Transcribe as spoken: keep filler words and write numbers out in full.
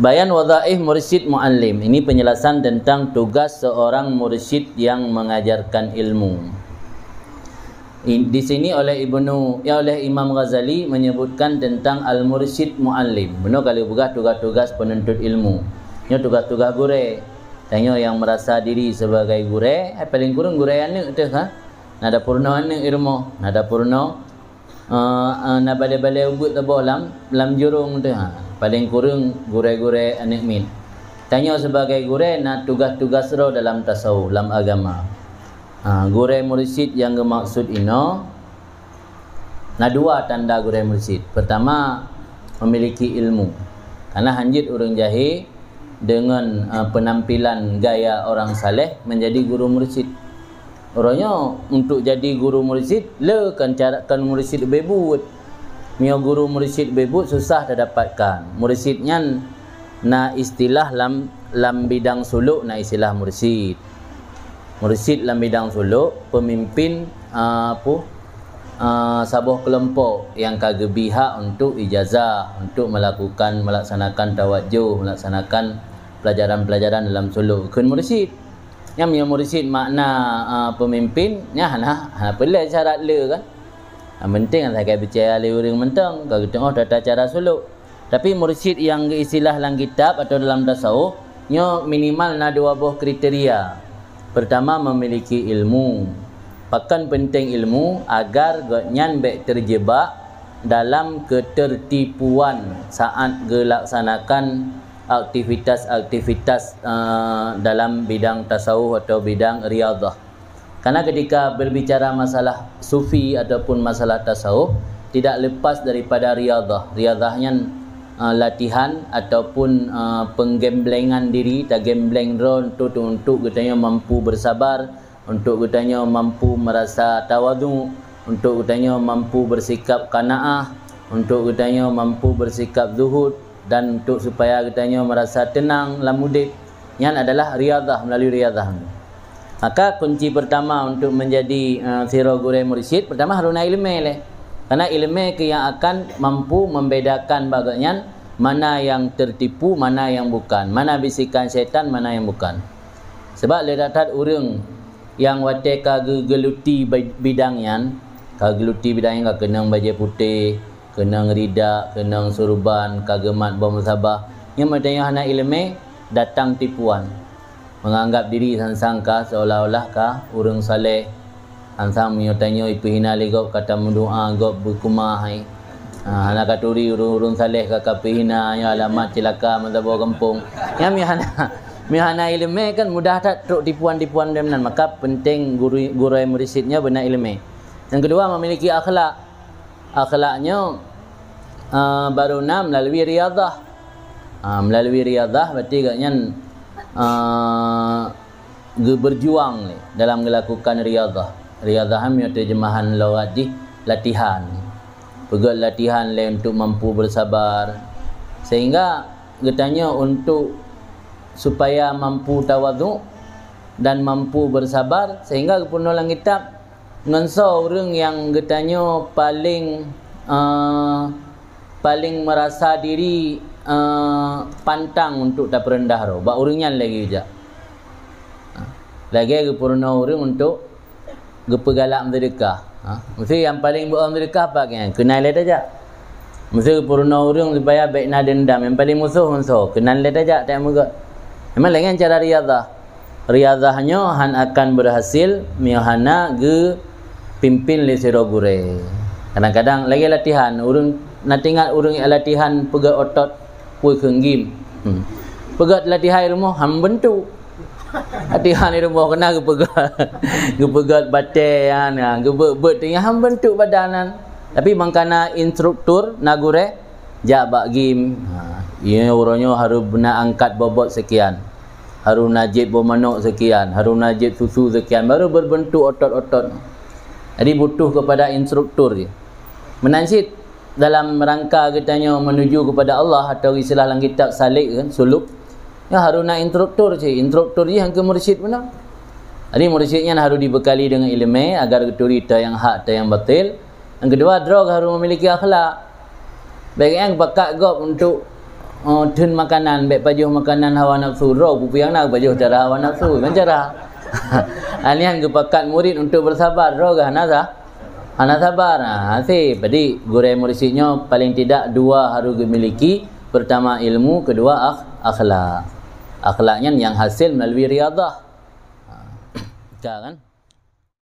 Bayan wadhaif mursyid muallim. Ini penjelasan tentang tugas seorang mursyid yang mengajarkan ilmu. I-, di sini oleh Ibnu, ya, oleh Imam Ghazali menyebutkan tentang al-mursyid muallim. Bunoe ka lheueh peugah tugas-tugas penuntut ilmu. Nyoe tugas-tugas gurée. Tanyoe nyang merasa diri sebagai gurée, hai paling kureueng gurée aneuëk teuh, ha? Na dapur nyoe aneuëk di rumoh, na dapur nyoe, eh, eh, na balée-balée ubeut saboh lam, lam jurong teuh, ha? Paling kureueng gurée-gurée aneuëk miet. Tanyoe sebagai gurée na tugas-tugas droe dalam tasawuf, lam agama. Ha, gurée mursyid nyang geumaksud inoe na dua tanda gurée mursyid. Pertama, memiliki ilmu. Karena hanjeuet ureuëng jahé dengan, eh, penampilan gaya orang saleh menjadi guru mursyid. Uroe nyoe untuk jadi guru mursyid, le kon cara, kon mursyid beuet. Meunyoe guru mursyid beuet susah tadapatkan. Mursyid nyan na istilah lam, lam bidang suluk na istilah mursyid. Mursyid lam bidang suluk, pemimpin, ah, apu, ah, saboh kelompok nyang ka geubri hak untuk ijazah, untuk melakukan, melaksanakan tawajuh, melaksanakan pelajaran-pelajaran dalam suluk. Kheun mursyid. Nyan meunyoe mursyid makna, ah, pemimpin, nyan hana, hana peureulée syarat le kan. Yang penting hana sagai peucaya lé ureuëng mantong, ka geuteungoh tata cara suluk. Tapi mursyid nyang geuistilah lam kitab atau dalam tasawuf, nyoe minimal na dua boh kriteria. Pertama, memiliki ilmu. Pakon penting ilmu? Agar gobnyan bék terjebak dalam ketertipuan saat geulaksanakan aktivitas-aktivitas, eh, dalam bidang tasawuf atau bidang riyadhah. Karena ketika berbicara masalah sufi ataupun masalah tasawuf, tidak lepas daripada riyadhah. Riyadhah nyan, eh, latihan ataupun, eh, penggemblengan diri, tagembleng droe untuk, untuk geutanyoe mampu bersabar, untuk geutanyoe mampu merasa tawadhu, untuk geutanyoe mampu bersikap qanaah, untuk geutanyoe mampu bersikap zuhud, dan untuk supaya geutanyoe merasa tenang lam udeb. Nyan adalah riyadhah, melalui riyadhah. Maka kunci pertama untuk menjadi, eh, sidroe gurée mursyid, pertama harus na iéleumé lé. Karena iéleumé keuh nyang akan mampu membedakan bak gobnyan mana yang tertipu, mana yang bukan, mana bisikan syaitan, mana yang bukan. Sebab le that-that ureuëng nyang watée ka geu-, geuluti bi-, bidang nyan, ka geuluti bidang nyan ka keunong bajée putéh, keunong rida, keunong surban, ka geumat boh musabah. Nyan meunyoe hana iéleumé, datang tipuan. Menganggap diri sang-sang ka seolah-olah ka ureuëng saleh. Sang-sang meunyoe tanyoe ipeuhina lé gob ka tameudoá gob beukeumah hai. Ha, hana katuri ureuëng-ureuëng saleh ka, ka peuhina, nyoe alamat cilaka meusaboh gampông. Nyan meunyoe hana, meunyoe hana iéleumé kan mudah that trok tipuan-tipuan dem nan. Maka penting guru, gurée mursyid nyoe beuna iéleumé. Yang kedua, memiliki akhlak. Akhlak nyoe, ah, baru na melalui riyadhah. Ah, melalui riyadhah berarti gobnyan, ah, geuberjuang lé dalam geulakukan riyadhah. Riyadhah nyan meunyoe terjemahan lughat jih latihan. Peugét latihan lé untuk mampu bersabar. Sehingga geutanyoe untuk supaya mampu tawadhu dan mampu bersabar, sehingga geupeurunoe lam kitab ngon soe ureuëng nyang geutanyoe paléng, eh, paléng meurasa diri, eh, pantang untuk tapeureundah droe, bak ureuëng nyan lagée jak. Lagée geupeurunoe ureuëng untuk geupeugalak meuseudeukah. Ha? Meusti nyang paléng beuet meuseudeukah pat nyan, keunan lé tajak. Meusti geupeurunoe ureuëng supaya bék na deundam, nyang paléng musoh ngon soe, keunan lé tajak tajak meugét. Memang lagée nyan cara riyadhah. Riyadhah nyoe hán akan beurhasil meunyoe hana geupimpén lé sidroe gurée. Kadang-kadang lagée latihan, ureuëng na teuingat ureuëng latihan peugét otot, pui kheun gim. Hmm. Peugét latihan di rumoh han beuntuk. Latihan di rumoh keunan geupeugét, geupeugét batée nyan, ha, geubeuet-beuet teungoh han beuntuk badan nyan. Tapi mangkana instruktur na gurée, jak bak gim. Ha, ié uroe nyoe harôh na angkat bobot sekian. Harôh na jieb boh manok sekian, harôh na jieb susu sekian, baru berbentuk otot-otot. Jadi butuh kepada instruktur je. Meunan cit dalam rangka geutanyoe menuju kepada Allah atau istilah lam kitab salik kan, suluk. Ya harôh na instruktur cit, instruktur jih nyang keu mursyid beuna. Jadi mursyid nyan harôh dibekali dengan iéleumé agar geuturi teuh nyang hak teuh nyang batil. Nyang keudua, droe harôh memiliki akhlak. Bék nyang pakat gob untuk Oh, theun makanan, bèk pajoh makanan hawa nafsu, droe peue nyang na pajoh cara hawa nafsu, kan cara. Nyan geupakat murid untuk bersabar, droe geuh hana sa-, hana sabar. Ha, hasé, jadi gurèe mursyid nyoe paling tidak dua harus geumiliki, pertama ilmu, kedua akh-, akhlak. Akhlak nyan nyang hasil melalui riadah. Ha, ka kan?